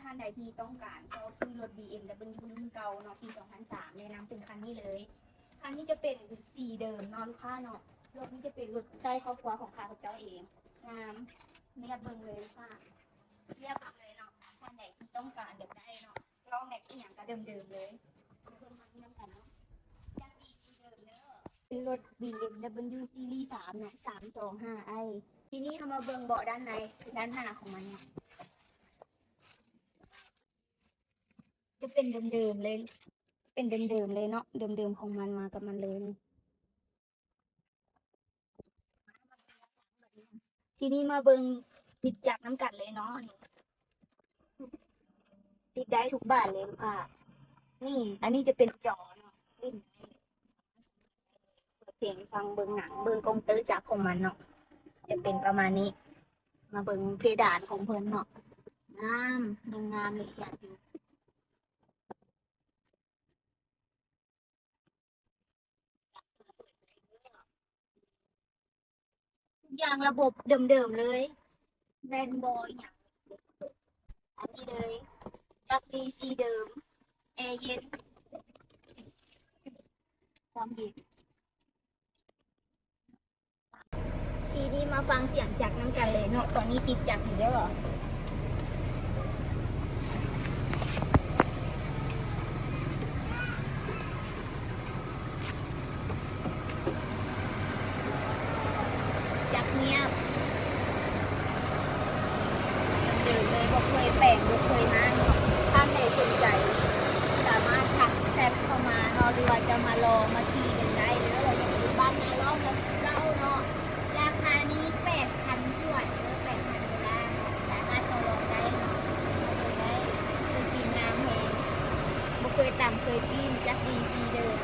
ທ່ານໃດທີ່ຕ້ອງການຊອກຊື້ລົດ ບີເອັມດັບເບິນຢູ ລຸ້ນເກົ່າເນາະ ປີສອງພັນສາມ ແນະນຳເປັນຄັນນີ້ເລີຍ. ຄັນນີ້ຈະເປັນສີເດີມເນາະລູກຄ້າເນາະ. ລົດນີ້ຈະເປັນລົດໃຊ້ຄອບຄົວຂອງຂ້າພະເຈົ້າເອງ. ງາມ ລຽບເບິ່ງເລີຍລູກຄ້າ ລຽບເບິ່ງເລີຍເນາະ. ທ່ານໃດທີ່ຕ້ອງການຢາກໄດ້ເນາະ ລໍ້ແມັກອີ່ຫຍັງກະເດີມໆເລີຍ. ເບິ່ງມານຳກັນເນາະ ຍັງດີສີເດີມເດີ. ເປັນລົດ ບີເອັມດັບເບິນຢູ ຊີຣີສາມເນາະ ສາມສອງຫ້າໄອ. ທີນີ້ເຮົາມາເບິ່ງເບາະດ້ານໃນ ດ້ານໜ້າຂອງມັນເນາະ ຈະເປັນເດີມໆເລີຍ ເປັນເດີມໆເລີຍເນາະ ເດີມໆຂອງມັນມາກັບມັນເລີຍ. ທີນີ້ມາເບິ່ງຕິດຈັກນຳກັນເລີຍເນາະ. ຕິດໄດ້ທຸກບານເລີຍລູກຄ້າ. ນີ້ ອັນນີ້ຈະເປັນຈໍເນາະ ເປີດເພງຟັງ ເບິ່ງໜັງ ເບິ່ງກົງເຕີຈັກຂອງມັນເນາະ ຈະເປັນປະມານນີ້. ມາເບິ່ງເພດານຂອງເພິ່ນເນາະ ງາມ ຍັງງາມລະອຽດຢູ່. ທຸກຢ່າງລະບົບເດີມໆເລີຍ ແມ່ນບໍ່ຫຍັງ. ອັນນີ້ເລີຍ ຈັກດີສີເດີມ ແອເຢັນ ຄວາມເຢັນ. ທີນີ້ມາຟັງສຽງຈັກນຳກັນເລີຍເນາະ ຕອນນີ້ຕິດຈັກຢູ່ເດີ. ຈັກງຽບ ເດີມເລີຍ ບໍ່ເຄີຍແປງ ບໍ່ເຄີຍມາເນາະ. ທ່ານໃດສົນໃຈ ສາມາດທັກແຊັດເຂົ້າມາເນາະ ຫຼືວ່າຈະມາລອງມາຂີ່ເບິ່ງໄດ້ເດີ. ຢູ່ບ້ານນາລ້ອມ ແລະ ເກົ້າເນາະ ລາຄານີ້ແປດພັນຖ້ວນເດີ ແປດພັນໂດລາເນາະ ສາມາດຕໍ່ລອງໄດ້ເນາະ ເບິ່ງໄດ້. ຕົວຈິງງາມແຮງ ບໍ່ເຄີຍຕຳເຄີຍປີ້ມ ຈັກດີສີເດີມ